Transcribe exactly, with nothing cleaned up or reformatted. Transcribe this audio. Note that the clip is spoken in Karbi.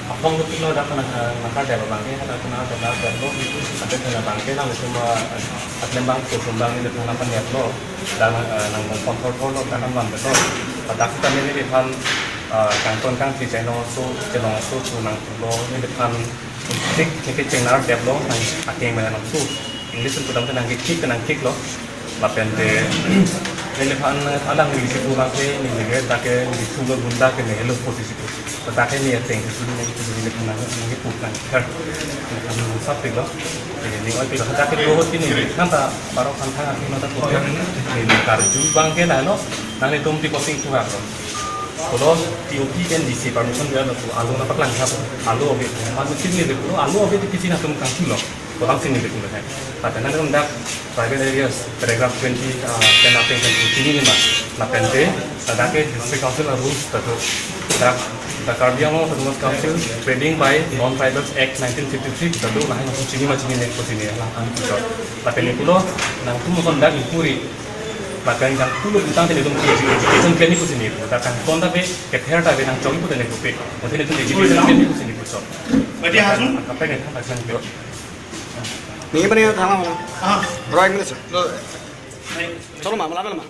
Apong lo pilo dak na, na kar delo bangke, na kar delo bangke, na kar delo bangke, na itu ma, atlem bang, kusum bang, itu na pan delo, dan, eh, nang mong kontrol kontrol lo, dan man delo. Dak kita neliphan, eh, kangton kangthi chai nangso, chai nangso, su nanglo, neliphan, tik, tik, tik, chai nar delo, nang aking mana nangso. English itu dam nang kik, nang kik lo. Lapen te, neliphan alang neli si pulang ke, neli ke, dak ke, neli pulo gunda ke, neli lo posisi posisi. Dak ke neli ateng, neli, neli, neli, neli, neli put nang, her. Neli sapik lo. Neli, neli, oi, pik, dak ke dua hot ini, neli, nang ta, baru kan thang, neli, nang ta put, neli, neli, karju bangke, na, lo, nang neli tum ti posting pulang lo. Kalau T O P kan D C permission dia lo, alu na paklang, alu oke, mana sini neli, alu oke, ti kisi na tum kangsi lo. Kurang sini betul kan. Padahal kan dak tribal areas, paragraph twenty, uh, ten ateng kan chini ni ma. Lapen te, dak ke District Council rules ta do. Dak, dak Karbi Anglong Autonomous Council trading by Non-Tribals Act nineteen fifty-three ta do, lahin chini ma chini ne ko sini lahin puchot. Lapen ni pulo, nangtum kon dak ingkuri. Lapen nangtum lo bintang te nelitum education plan ni ko sini. Dak kangton ta be, kether ta be nangchong ko te ne ko pe. Mungkin nelitum education plan ni ko sini puchot. Badi hasun? Apa yang akan akan Ningje pani thang ma? Ah. Roy English. Lo. Chalo ma, malap ma.